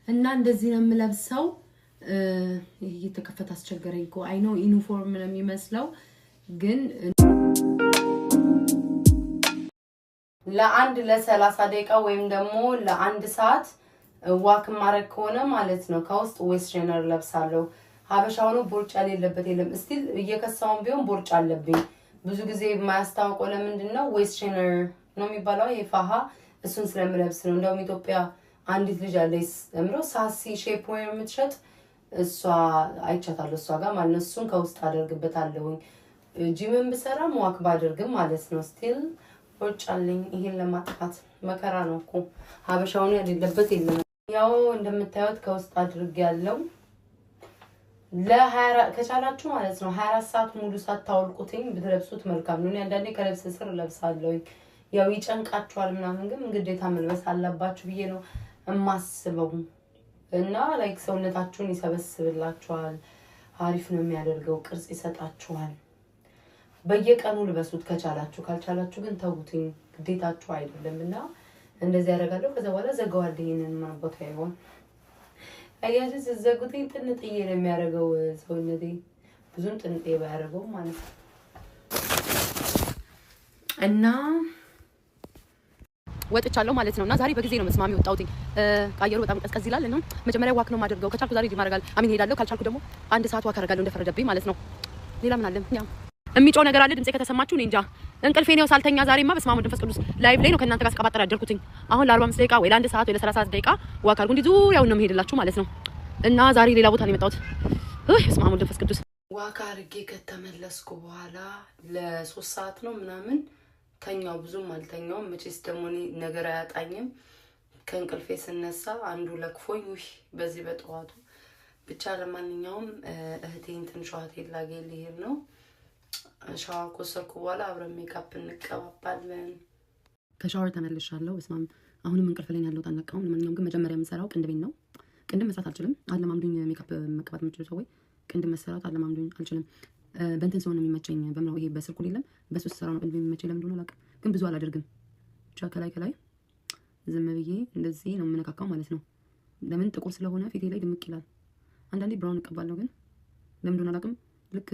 እና እንደዚህ ነው የምለብሰው። ይሄ እየተከፈተ አስቸገረኝ እኮ። I know ዩኒፎርም ነው የሚመስለው፣ ግን ለአንድ ለ30 ደቂቃ ወይም ደግሞ ለአንድ ሰዓት walk ማድረግ ከሆነ ማለት ነው ከውስጥ waist trainer ለብሳለሁ። ሀበሻ ሆኖ ቦርጭ የሌለበት የለም። Still እየከሳውን ቢሆን ቦርጭ አለብኝ። ብዙ ጊዜ የማያስታውቀው ለምንድን ነው? Waist trainer ነው የሚባለው ይሄ ፋሃ፣ እሱን ስለምለብስ ነው። እንደውም ኢትዮጵያ አንዲት ልጅ አለች ምሮ ሳሲ shape ወይ የምትሸጥ፣ እሷ አይቻታለሁ እሷ ጋር ማለት ነው። እሱን ከውስጥ አደርግበታለሁኝ ጂምን ብሰራም walk ባደርግም ማለት ነው። Still ቦርጭ አለኝ። ይሄን ለማጥፋት መከራ ነው እኮ፣ ሀበሻውን የሌለበት የለም። ያው እንደምታዩት ከውስጥ አድርግ ያለው ከቻላችሁ ማለት ነው 24 ሰዓት ሙሉ ሳታወልቁትኝ ብትለብሱት መልካም ነው። እኔ አንዳንዴ ከልብስ ስር ለብሳለሁኝ። ያው ይጨንቃችኋል ምናምን፣ ግን ግዴታ መልበስ አለባችሁ ብዬ ነው እማስበው እና like ሰውነታችሁን ይሰበስብላችኋል። አሪፍ ነው የሚያደርገው፣ ቅርጽ ይሰጣችኋል። በየቀኑ ልበሱት ከቻላችሁ፣ ካልቻላችሁ ግን ተዉትኝ፣ ግዴታችሁ አይደለም። እና እንደዚህ ያደርጋለሁ። ከዛ በኋላ ዘጋዋለሁ። ይሄንን ማቦታ ይሆን አያችሁ፣ ስትዘጉትኝ ጥንጥዬ ነው የሚያደርገው ሰውነቴ፣ ብዙም ጥንጥዬ ባያደርገውም ማለት ነው። እና ወጥቻለሁ ማለት ነው። እና ዛሬ በጊዜ ነው መስማሚ የወጣሁት። አየሩ በጣም ቀዝቀዝ ይላል እና መጀመሪያ walk ነው የማደርገው። ከቻልኩ ዛሬ ጂም አደርጋለሁ፣ አሚን እሄዳለሁ። ካልቻልኩ ደግሞ አንድ ሰዓት walk አደርጋለሁ እንደፈረደብኝ ማለት ነው። ሌላ ምን አለ? ያ የሚጮህ ነገር አለ። ድምጼ ከተሰማችሁ እኔ እንጃ። እንቅልፌ ነው ሳልተኛ ዛሬማ በስመ አብ ወወልድ ወመንፈስ ቅዱስ live ላይ ነው ከእናንተ ጋር ስቀባጠር ያደርኩትኝ። አሁን ለ45 ደቂቃ ወይ ለአንድ ሰዓት ወይ ለ30 ደቂቃ walk አድርጉ። እንዲህ ዙሪያውን ነው የምሄድላችሁ ማለት ነው። እና ዛሬ ሌላ ቦታ ነው የመጣሁት። እህ በስመ አብ ወወልድ ወመንፈስ ቅዱስ። Walk አድርጌ ከተመለስኩ በኋላ ለ3 ሰዓት ነው ምናምን ተኛው። ብዙም አልተኛውም። መቼስ ደግሞ እኔ ነገር አያጣኝም። ከእንቅልፌ ስነሳ አንዱ ለክፎኝ፣ ውይ በዚህ በጠዋቱ ብቻ። ለማንኛውም እህቴን፣ ትንሿ እህቴን ላገኝ ልሄድ ነው። ሻወር ከወሰድኩ በኋላ አብረን ሜካፕ እንቀባባለን። ከሻወር ተመልሻለሁ። በስመ አብ፣ አሁንም እንቅልፍ ላይ ነው ያለሁት፣ አልነቃሁም። ለማንኛውም ግን መጀመሪያ የምሰራው ቅንድቤን ነው። ቅንድብ መስራት አልችልም። አለማምዱኝ። ሜካፕ መቀባት የምችሉ ሰዎች ቅንድብ መሰራት አለማምዱኝ፣ አልችልም። በእንትን ሲሆን ነው የሚመቸኝ። በምነው ይሄ በስልኩ የለም፣ በሱ ስሰራ ነው ቅንድብ የሚመቸኝ። ለምን እንደሆነ አላውቅም፣ ግን ብዙ አላደርግም። ብቻ ከላይ ከላይ ዝም ብዬ እንደዚህ ነው የምነካካው ማለት ነው። ለምን ጥቁር ስለሆነ ፊቴ ላይ ድምቅ ይላል። አንዳንዴ brown እቀባለሁ፣ ግን ለምን እንደሆነ አላውቅም። ልክ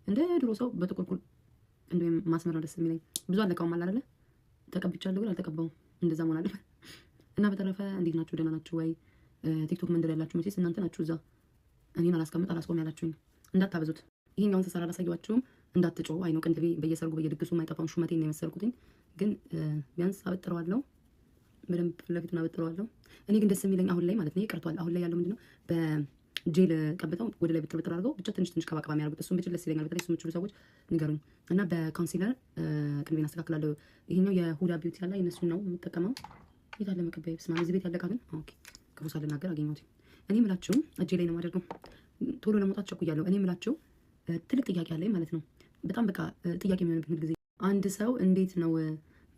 እንደ ድሮ ሰው በጥቁር ኩል እንዲሁም ማስመር ነው ደስ የሚለኝ። ብዙ አልነካውም አለ አይደለ? ተቀብቻለሁ ግን አልተቀባውም። እንደዛ መሆን አለበት። እና በተረፈ እንዴት ናችሁ? ደህና ናችሁ ወይ? ቲክቶክ መንደር ያላችሁ መቼስ እናንተ ናችሁ እዛ እኔን አላስቀምጥ አላስቆም ያላችሁኝ፣ እንዳታበዙት። ይሄኛውን ስሰራ አላሳየኋችሁም፣ እንዳትጮሁ። አይ ነው ቅንድቤ በየሰርጉ በየድግሱ የማይጠፋውን ሹመቴን ነው የመሰልኩትኝ፣ ግን ቢያንስ አበጥረዋለሁ፣ በደንብ ፊት ለፊቱን አበጥረዋለሁ። እኔ ግን ደስ የሚለኝ አሁን ላይ ማለት ነው ቀርቷል። አሁን ላይ ያለው ምንድነው? በጄል ቀብተው ወደ ላይ ብጥር ብጥር አድርገው ብቻ ትንሽ ትንሽ ቀባቀባ የሚያደርጉት፣ እሱን ብችል ደስ ይለኛል። በተለይ እሱ የምችሉ ሰዎች ንገሩኝ። እና በ concealer ቅንድቤን አስተካክላለሁ። ይሄኛው የ Huda Beauty ያለ የነሱን ነው የምጠቀመው። የት አለ መቀበያ? በስመ አብ፣ እዚህ ቤት ያለቃ ግን okay፣ ክፉ ሳልናገር አገኘሁት። እኔ የምላችሁ እጄ ላይ ነው የማደርገው። ቶሎ ለመውጣት ቸኩያለሁ። እኔ የምላችሁ ትልቅ ጥያቄ አለኝ ማለት ነው። በጣም በቃ ጥያቄ የሚሆንብኝ ጊዜ አንድ ሰው እንዴት ነው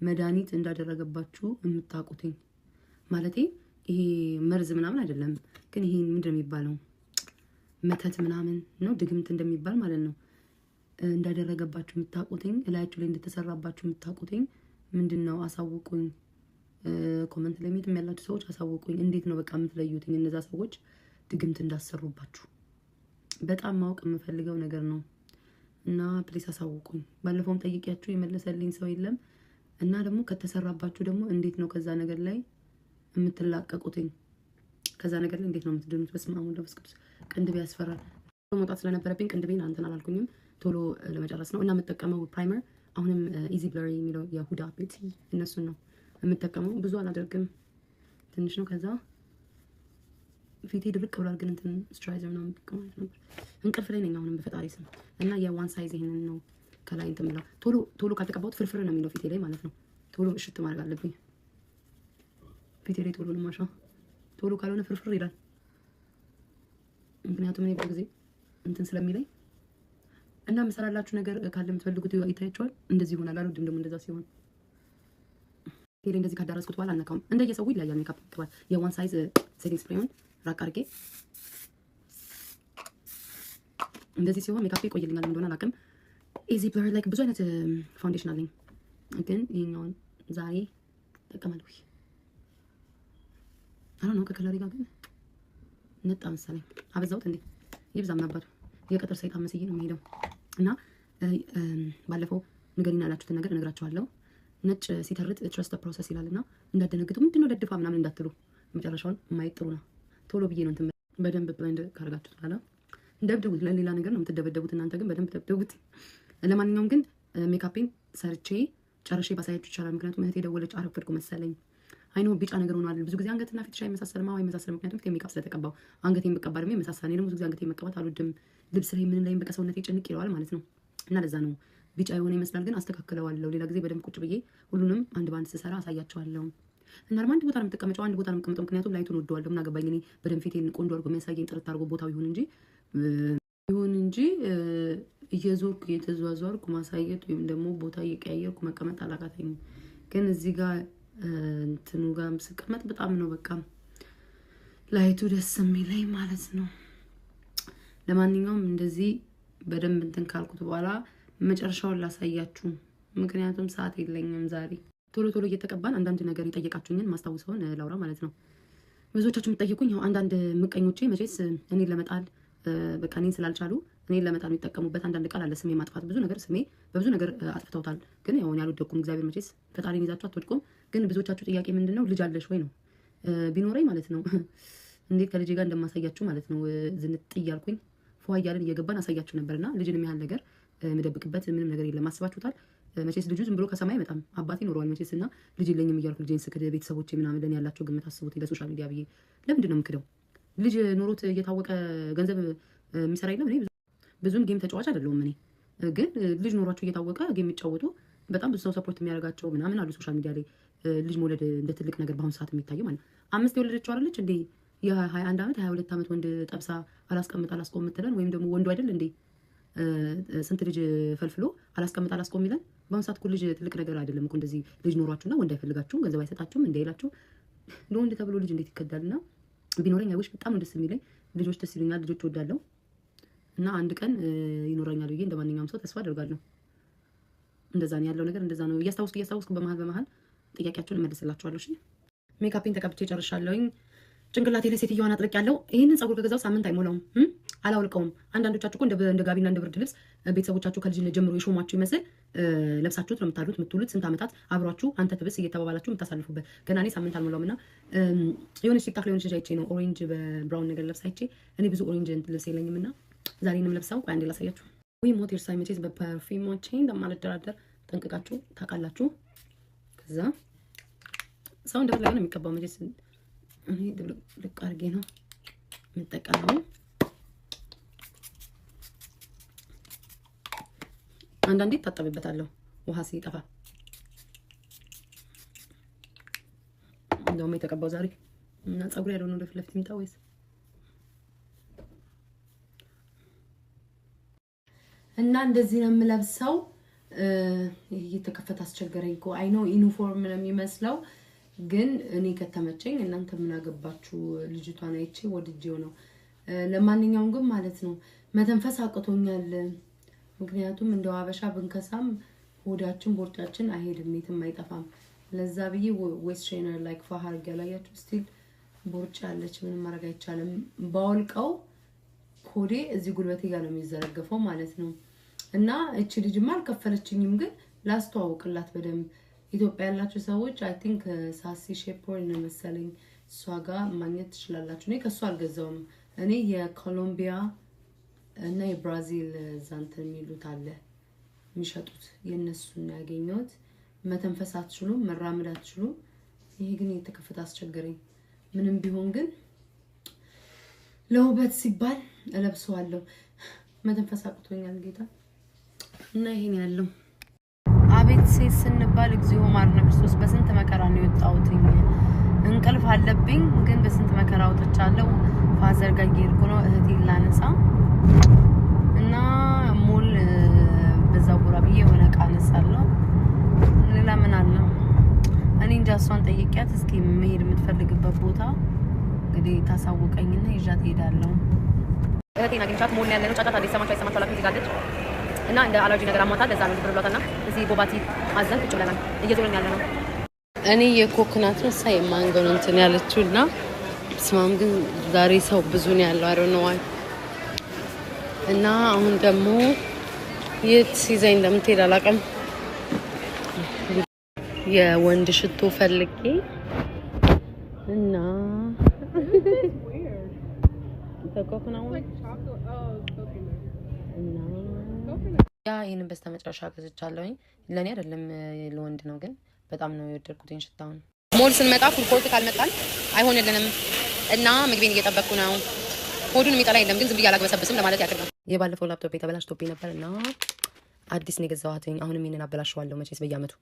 መድኃኒት እንዳደረገባችሁ የምታውቁትኝ? ማለቴ ይሄ መርዝ ምናምን አይደለም፣ ግን ይሄ ምንድን ነው የሚባለው? መተት ምናምን ነው፣ ድግምት እንደሚባል ማለት ነው። እንዳደረገባችሁ የምታውቁትኝ፣ እላያችሁ ላይ እንደተሰራባችሁ የምታውቁትኝ ምንድን ነው? አሳውቁኝ። Comment ላይ ሜትም ያላችሁ ሰዎች አሳውቁኝ። እንዴት ነው በቃ የምትለዩትኝ እነዛ ሰዎች ድግምት እንዳሰሩባችሁ? በጣም ማወቅ የምፈልገው ነገር ነው እና please አሳውቁኝ። ባለፈውም ጠይቂያችሁ የመለሰልኝ ሰው የለም። እና ደግሞ ከተሰራባችሁ ደግሞ እንዴት ነው ከዛ ነገር ላይ የምትላቀቁትኝ? ከዛ ነገር ላይ እንዴት ነው የምትድኑት? በስመ አብ ወወልድ ወመንፈስ ቅዱስ። ቅንድቤ ያስፈራል። መውጣት ስለነበረብኝ ቅንድቤን እንትን አላልኩኝም፣ ቶሎ ለመጨረስ ነው። እና የምጠቀመው primer አሁንም Easy Blur የሚለው የ Huda Beauty እነሱን ነው የምጠቀመው። ብዙ አላደርግም፣ ትንሽ ነው። ከዛ ፊቴ ድርቅ ብሏል፣ ግን እንትን moisturizer ምናምን ማለት ነበር። እንቅልፍ ላይ ነኝ አሁንም በፈጣሪ ስም። እና የ One Size ይሄንን ነው ከላይ እንትን የምለው። ቶሎ ቶሎ ካልተቀባሁት ፍርፍር ነው የሚለው ፊቴ ላይ ማለት ነው። ቶሎ እሽት ማድረግ አለብኝ ፊቴ ላይ፣ ቶሎ ልማሻ፣ ቶሎ ካልሆነ ፍርፍር ይላል። ምክንያቱም እኔ ብዙ ጊዜ እንትን ስለሚለኝ እና የምሰራላችሁ ነገር ካለ የምትፈልጉት ይታያችኋል። እንደዚህ ይሆናል። አልወድም ደግሞ እንደዛ ሲሆን። ቴሌ እንደዚህ ካዳረስኩት በኋላ አልነካውም። እንደየሰው ይለያል። ሜካፕ ቅባት የ One Size setting spray ውን ራቅ አድርጌ እንደዚህ ሲሆን ሜካፕ ይቆይልኛል። እንደሆነ አላውቅም። Easy Blur like ብዙ አይነት foundation አለኝ፣ ግን ይሄኛውን ዛሬ እጠቀማለሁ። I don't know ከ color ኤ ጋር ግን ነጣ መሰለኝ አበዛሁት እንዴ? ይብዛ ምን አባቱ የቀጥር ሰይጣን መስዬ ነው የሚሄደው። እና ባለፈው ንገሪና ያላችሁትን ነገር እነግራችኋለሁ። ነጭ ሲተርት trust the process ይላልና እንዳትደነግጡ፣ ምንድነው ደድፋ ምናምን እንዳትሉ፣ መጨረሻውን ማየት ጥሩ ነው። ቶሎ ብዬ ነው እንትን በደንብ blend ካደረጋችሁት በኋላ ደብድቡት። ለሌላ ነገር ነው የምትደበደቡት እናንተ ግን በደንብ ደብድቡት። ለማንኛውም ግን ሜካፔን ሰርቼ ጨርሼ ባሳያችሁ ይቻላል። ምክንያቱም እህቴ ደወለች፣ አረፈድኩ መሰለኝ። አይኖ ቢጫ ነገር ሆኗል። ብዙ ጊዜ አንገትና ፊትሽ አይመሳሰልም። አዎ አይመሳሰልም። ምክንያቱም ፊቴ ሜካፕ ስለተቀባው አንገቴን ብቀባ ደግሞ ይመሳሰላል። እኔ ደግሞ ብዙ ጊዜ አንገቴን መቀባት አልወድም። ልብስ ላይ ምንም ላይም በቃ ሰውነቴ ጭንቅ ይለዋል ማለት ነው። እና ለዛ ነው ቢጫ የሆነ ይመስላል፣ ግን አስተካክለዋለሁ። ሌላ ጊዜ በደንብ ቁጭ ብዬ ሁሉንም አንድ በአንድ ስሰራ አሳያቸዋለሁ። እና ደግሞ አንድ ቦታ ነው የምትቀመጨው፣ አንድ ቦታ ነው የምቀመጠው። ምክንያቱም light ኡን ወደዋለሁ። ምን አገባኝ እኔ በደንብ ፊቴን ቆንጆ አድርጎ የሚያሳየኝ ጥርት አድርጎ ቦታው ይሁን እንጂ እየዞርኩ እየተዟዟርኩ ማሳየት ወይም ደግሞ ቦታ እየቀያየርኩ መቀመጥ አላቃተኝም። ግን እዚህ ጋር እንትኑ ጋር ስቀመጥ በጣም ነው በቃ light ኡ ደስ የሚለኝ ማለት ነው። ለማንኛውም እንደዚህ በደንብ እንትን ካልኩት በኋላ መጨረሻውን ላሳያችሁ፣ ምክንያቱም ሰዓት የለኝም ዛሬ። ቶሎ ቶሎ እየተቀባን አንዳንድ ነገር የጠየቃችሁኝን ማስታውሰውን ላውራ ማለት ነው። ብዙዎቻችሁ የምትጠይቁኝ ያው አንዳንድ ምቀኞቼ መቼስ እኔን ለመጣል በቃ እኔን ስላልቻሉ እኔን ለመጣል የሚጠቀሙበት አንዳንድ ቃል አለ። ስሜ ማጥፋት ብዙ ነገር ስሜ በብዙ ነገር አጥፍተውታል። ግን ያው እኔ አልወደቅኩም። እግዚአብሔር መቼስ ፈጣሪን ይዛችሁ አትወድቁም። ግን ብዙዎቻችሁ ጥያቄ ምንድን ነው ልጅ አለሽ ወይ ነው። ቢኖረኝ ማለት ነው እንዴት ከልጄ ጋር እንደማሳያችሁ ማለት ነው ዝንጥ እያልኩኝ ፏ እያለን እየገባን አሳያችሁ ነበርና ልጅን የሚያህል ነገር የምደብቅበት ምንም ነገር የለም። አስባችሁታል? መቼስ ልጁ ዝም ብሎ ከሰማይ አይመጣም፣ አባት ይኖረዋል መቼስ። እና ልጅ የለኝም እያልኩ ልጄን ስክድ ቤተሰቦቼ ምናምን ለእኔ ያላቸው ግምት አስቡት። ለ social media ብዬ ለምንድን ነው የምክደው? ልጅ ኖሮት እየታወቀ ገንዘብ የሚሰራ የለም። እኔ ብዙም game ተጫዋች አይደለሁም። እኔ ግን ልጅ ኖሯቸው እየታወቀ game የሚጫወቱ በጣም ብዙ ሰው support የሚያደርጋቸው ምናምን አሉ social media ላይ። ልጅ መውለድ እንደ ትልቅ ነገር በአሁኑ ሰዓት የሚታየው ማለት ነው። አምስት የወለደችው አይደለች እንዴ የ21 ዓመት 22 ዓመት ወንድ ጠብሳ አላስቀምጥ አላስቆም የምትለን? ወይም ደግሞ ወንዱ አይደል እንዴ ስንት ልጅ ፈልፍሎ አላስቀምጥ አላስቆም ይለን? በአሁኑ ሰዓት እኮ ልጅ ትልቅ ነገር አይደለም እኮ። እንደዚህ ልጅ ኖሯችሁና ወንድ አይፈልጋችሁም፣ ገንዘብ አይሰጣችሁም እንዳይላችሁ ለወንድ ተብሎ ልጅ እንዴት ይከዳልና። ቢኖረኝ I wish በጣም ነው ደስ የሚለኝ። ልጆች ደስ ይሉኛል፣ ልጆች እወዳለሁ እና አንድ ቀን ይኖረኛል ብዬ እንደ ማንኛውም ሰው ተስፋ አደርጋለሁ። እንደዛ ነው ያለው ነገር፣ እንደዛ ነው። እያስታወስኩ እያስታወስኩ በመሀል በመሀል ጥያቄያችሁን እመልስላችኋለሁ። እሺ ሜካፔን ተቀብቼ ጨርሻለሁኝ። ጭንቅላቴ ላይ ሴትዮዋን አጥልቅ ያለው ይህንን ፀጉር ከገዛው ሳምንት አይሞላውም፣ አላውልቀውም። አንዳንዶቻችሁ እኮ እንደ ጋቢና እንደ ብርድ ልብስ ቤተሰቦቻችሁ ከልጅነት ጀምሮ የሾሟችሁ ይመስል ለብሳችሁት ነው የምታድሩት የምትውሉት። ስንት ዓመታት አብሯችሁ አንተ ትብስ እየተባባላችሁ የምታሳልፉበት። ገና እኔ ሳምንት አልሞላውም እና የሆነች TikTok ላይ የሆነች ልጅ አይቼ ነው orange በ brown ነገር ለብሳ አይቼ፣ እኔ ብዙ orange ልብስ የለኝም እና ዛሬንም ለብሳው ቆይ አንዴ ላሳያችሁ። ወይ ሞት ይርሳኝ፣ መቼስ በ perfume ኦቼ እንደማልደራደር ጠንቅቃችሁ ታውቃላችሁ። ከዛ ሰው እንደፈለገ ነው የሚቀባው። መቼስ እኔ ድብልቅ አድርጌ ነው የምጠቀመው። አንዳንዴ እታጠብበታለሁ ውሃ ሲጠፋ። እንደውም የተቀባው ዛሬ እና ፀጉሬ ያልሆነ ወደ ፊት ለፊት ይምጣ ወይስ እና እንደዚህ ነው የምለብሰው። እየተከፈተ አስቸገረኝ እኮ። I know ዩኒፎርም ነው የሚመስለው፣ ግን እኔ ከተመቸኝ እናንተ ምን አገባችሁ? ልጅቷን አይቼ ወድጄው ነው። ለማንኛውም ግን ማለት ነው መተንፈስ አቅቶኛል። ምክንያቱም እንደው አበሻ ብንከሳም ሆዳችን ቦርጫችን አይሄድም፣ የትም አይጠፋም። ለዛ ብዬ waist trainer like ፋ አድርጌ ያላያችሁ still ቦርጭ ያለች ምንም ማድረግ አይቻልም። ባወልቀው ኮዴ እዚህ ጉልበቴ ጋር ነው የሚዘረገፈው ማለት ነው። እና እቺ ልጅማ አልከፈለችኝም፣ ግን ላስተዋውቅላት በደንብ። ኢትዮጵያ ያላችሁ ሰዎች I think ሳሲ ሼፖር ነው መሰለኝ እሷ ጋር ማግኘት ትችላላችሁ። እኔ ከእሷ አልገዛውም። እኔ የኮሎምቢያ እና የብራዚል እዛ እንትን የሚሉት አለ የሚሸጡት የእነሱን ያገኘሁት። መተንፈስ አትችሉም፣ መራመድ አትችሉም። ይሄ ግን የተከፈተ አስቸገረኝ። ምንም ቢሆን ግን ለውበት ሲባል እለብሰዋለሁ። መተንፈስ አቅቶኛል ጌታ እና ይሄን ያለው አቤት ሴት ስንባል እግዚኦ ማርነ ክርስቶስ። በስንት መከራ ነው የወጣሁትኝ። እንቅልፍ አለብኝ ግን በስንት መከራ ወጥቻለሁ። Father ጋር እየሄድኩ ነው እህቴን ላነሳ እና ሞል በዛው ጎራ ብዬ የሆነ እቃ አነሳለሁ። ሌላ ምን አለ? እኔ እንጃ። እሷን ጠይቂያት እስኪ መሄድ የምትፈልግበት ቦታ እንግዲህ ታሳውቀኝና ይዣት እሄዳለሁ። እህቴን አግኝቻት ሞል ያለ ነው። ጫጫታ አለ፣ ይሰማችሁ አይሰማችሁ አላውቅም። እዚህ ጋር አለች እና እንደ አለርጂ ነገር አሟታል። ለዛ ነው ብር ብሏታል። እና እዚህ boba tea አዘን ቁጭ ብለናል። እየዞርን ያለ ነው። እኔ የኮኮናት ነው እሷ የማንጎ ነው እንትን ያለችው እና ስማም ግን ዛሬ ሰው ብዙ ነው ያለው። I don't know why። እና አሁን ደግሞ የት ይዘኝ እንደምትሄድ አላውቅም። የወንድ ሽቶ ፈልጌ እና Weird. The coconut one? Like chocolate. Oh, it's coconut. እና Coconut. Yeah፣ ይህንን በስተመጨረሻ ገዝቻለሁኝ። ለእኔ አይደለም ለወንድ ነው፣ ግን በጣም ነው የወደድኩትኝ ሽታውን። ሞል ስንመጣ food court ካልመጣን አይሆንልንም እና ምግቤን እየጠበቅኩ ነው። ሆዱን የሚጠላ የለም፣ ግን ዝም ብዬ አላግበሰብስም ለማለት ያክል ነው። የባለፈው ላፕቶፕ የተበላሽቶብኝ ነበር እና አዲስ ነው የገዛኋትኝ። አሁንም ይህንን አበላሸዋለሁ መቼስ በየአመቱ።